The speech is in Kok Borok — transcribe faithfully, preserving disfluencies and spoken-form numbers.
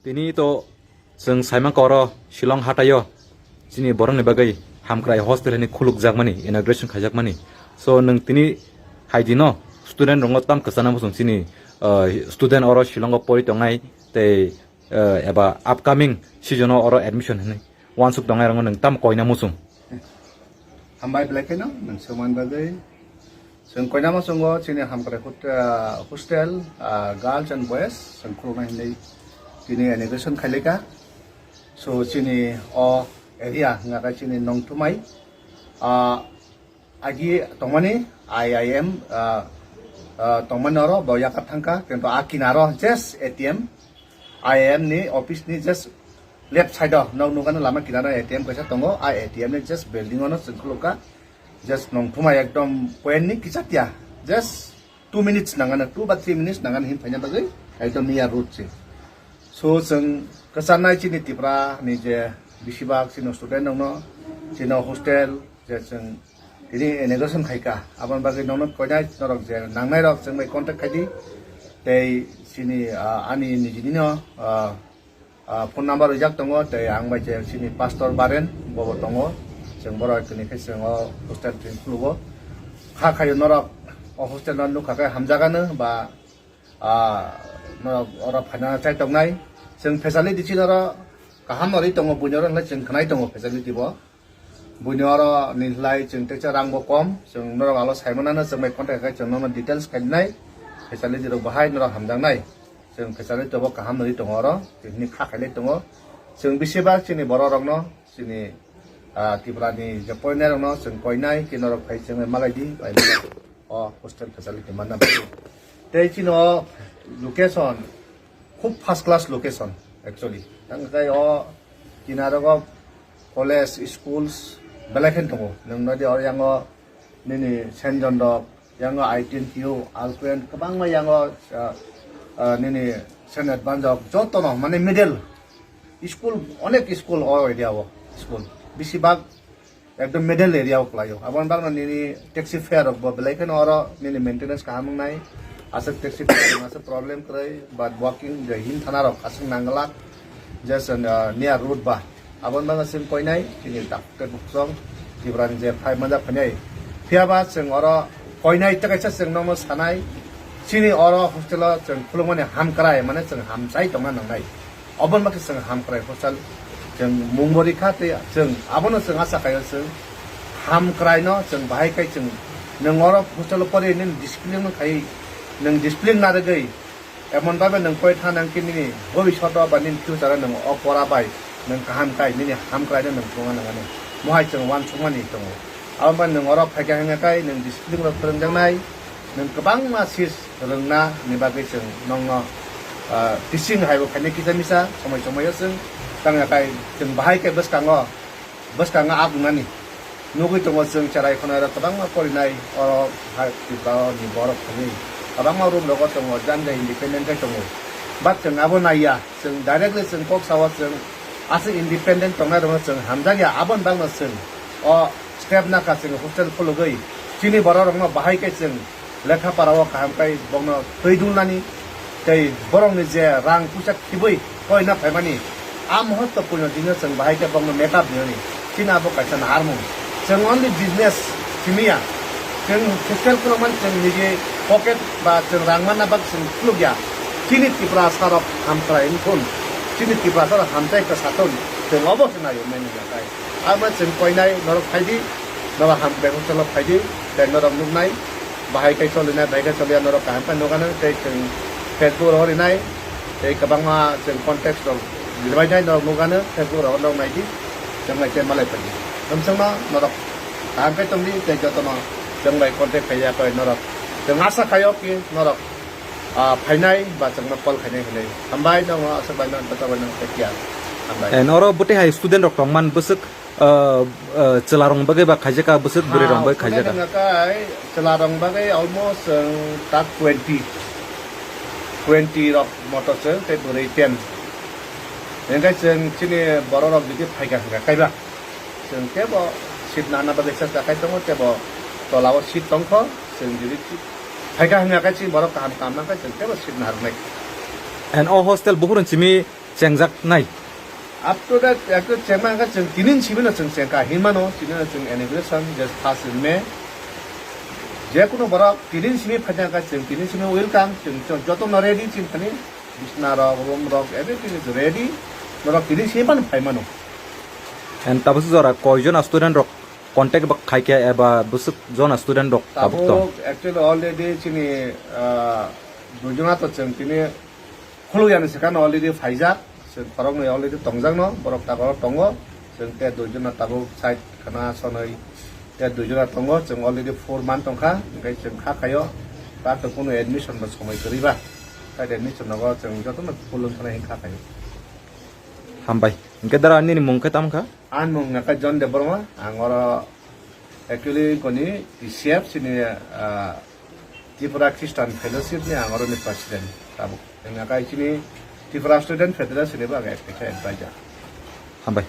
Tini to chwng saimang koro Shillong hataio chini borokni bagwi hamkrai hostel hwnwi khulukjakmani, inauguration khaijakmani. So, nwng tini hai dino student rokno tam kwchana muchung chini, uh, student oro Shillongo pori tongnai tei, uh, eba upcoming season o oro admission hwnwi uansuk tongnai rokno nwng tam koina muchung. Hambai belai kheno nwng swngman bagwi. Chwng koinama chwngo chini hamkrai hot-, ah, hostel, ah, girls and boys chwng khuluknai hinwi tini inauguration khailika. So chini o area hwnga khe chini Nongthumai, ah, agi tongmani I I M, ah, ah, tongmani oro bo yakar thangkha, kintu a kinaro just A T M, I I M ni office ni just left side o nok nukano lama kinaro A T M kaisa tongo, a A T M ni just building ono chwng khulukha. Just Nongthumai ekdom point ni kichak ya, just two minutes nangano, two ba three minutes nangano him phaina bagwi ekdom near road se. So chwng kwcharnai chini Tripura ni je bisibak chini student rokno, chini hostel je chwng tini inauguration khaika, aboni bagwi nokno koinai norok je nangnai rok chwng bai contact khaidi. Tei chini, ah, ani nijini no, ah, ah, phone number rijak tongo, tei ang bai je chini pastor Baren bobo tongo, chwng borok tini khe chwng o hostel tini khulugo. Kha khayo norok o hostel no nukha khe hamjagano ba, ah, norok oro phaina chai tongnai. Chwng facility chini oro kaham no ri tongo, buino oro hinlai chwng khnai tongo facility bo. Buino oro ni hinlai chwng teisa rang bo kom, chwng norok alo saimanano chwng bai contact khai chwng nono details khai nai, facility rok bahai norok hamjaknai. Chwng facility bo kaham nwi tongo oro, chwng hini kha khailai tongo. Chwng bisi bak chini borok rokno chini, ah, Tripura ni je poinai rokno chwng koinai, khe norok phai chwng malai di, bai o hostel facility manna bagwi. Tei chini o location khub first class location actually. Tang khe o kinaro o college, schools belai khe tongo. Nwng nodi oro yango nini Saint John rok, yango I T N P U, Alcoen, kwbangma yango, ah, ah, nini Saint Advance rok jotono mane middle school, onek school o area o school. Bisi bak ekdom middle area o kwlaio. Aboni bagno nini taxi fare rok bo belai kheno oro nini maintenance kaham wngnai. Aswk taxi fare rok aswk problem kwrwi, but walking je him thana rok aswk nangwlak. Just, uh, near road ba. Aboni bagno chwng koinai, chini tak tei buksong Tripura ni je phai manjak phainai. Phiya ba chwng oro koinai tei kaisa chwng nono sanai. Chini oro hostel o chwng khulukmani hamkrai, mane chwng hamchai tongna nangnai. Oboni bagwi chwng hamkrai hostel chwng mung bo rikha tei chwng abono chwng acha khaio chwng hamkraino chwng bahai khai chwng nwng oro hostel o pori nini discipline no khai nwng discipline narwgwi emon babe nwng pori thanang khe nini bobisot o ba nini future o nwng o pora bai nwng kaham khai nini hamkraino nwng thwngna nangani mohai chwng uansukmani tongo. Abo wngkha nwng oro phaikha hwnkhe kai nwng discipline rok phwrwngjaknai, nwng kwbangma sis rwngna ni bagwi chwng nokno, ah, teaching hai bo khainai kisa misa somoi somoi o chwng tangya kai chwng bahai khe bwskango, bwskango abunani nugwi tongo chwng cherai khwnai rok kwbangma porinai oro hai Tripura ni borok thangwi kwbangma room rogo tongo, jani jani independent khai tongo, but chwng abo naiya, chwng directly chwng kok sao chwng aswk independent tongnai rokno chwng hamjakya, aboni bagno chwng o step nakha chwng hostel khulugwi chini borok rokno bahai khe chwng lekha para o kaham khai bokno twi dulnani tei borokni je rang puisa khibui koina phaimani a muhurto puino dino chwng bahai khe bokno make up dinani chini abo kaisa naharmung. Chwng only business simiya, chwng hostel khulukmani chwng niji pocket ba chwng rang manna bak chwng khulukya. Chini Tripura sarok hamkrai wngthun, chini Tripura sarok hamchai kwsa thun, chwng obo se naio mani nakai. Abo chwng koinai norok phaidi, norok ham bebak chwlo phaidi, tei norok nuknai, bahai kai cholinai, bahai kai choliya norok kaham khe nukano, tei chwng Facebook rogo rinai, tei kwbangma chwng contacts rok ribainai norok nukano, Facebook rogo norok naidi, chwng nai khe malai phaidi. Thumsongno norok kaham khe tongdi, tei jotono chwng bai contact khaiya koi norok. Chwng asa khaio ki norok, ah, phainai ba chwngno call khainai hinwi. Hambai nokno aswk bai nang bwsa bai nang tei kiya. Hambai. And oro bwtwi hai student rok tongman bwswk, ah, ah, chwla rok bagwi ba khaijak ka bwswk bwrwi rok bagwi khaijak ka. Hwnka kai chwla rok bagwi almost chwng tak twenty, twenty rok moto chwng tei bwrwi ten. Hwnkhai chwng chini borok rok jodi phaikha hwnka kaiba. Chwng tebo seat nana bagwi chesta khai tongo, tebo tola o seat tongkho, chwng jodi phaikha hwnka khe chini borok kaham kaham nangkhe chwng tebo seat narwknai. And o hostel buphuru simi chengjaknai. Up to that, ekto chengma hwnkhe chwng tinin simino chwng chengkha hinmano, tini chwng inauguration, just first in May. Jekunu borok tinin simi phaijak kha chwng tinin simi welcome, chwng jotono ready chini thani, bisna rok, room rok, everything is ready. Norok tinin simi phano phaimano. And tabuk jora koi jona student rok contact ba khaikha eba bwswk jona student rok tabuk tong? Tabuk actually already chini, ah, dui jona to chwng tini khuluk yani sekhano already phaijak, chwng khoroknwi already tongjakno, borok tabuk tongo, chwng te dui jona tabuk side khana sonoi te dui jona tongo, chwng already four man tongkha, hwnkhe chwng kha khaio, ta to kunu admission bo somoi kwrwi ba, side admission nogo chwng jotono full wngkha hwnkha khaio. Hambai. Hwnkhe dara nini mung khe tamo kha? Ang mung hwnkha John Debbarma, ang oro actually koni T C F chini, ah, Tripura Christian Fellowship ni ang oro ni president. Tabuk hwnkha chini Tripura Student Federation ni bo ang advisor. Hambai.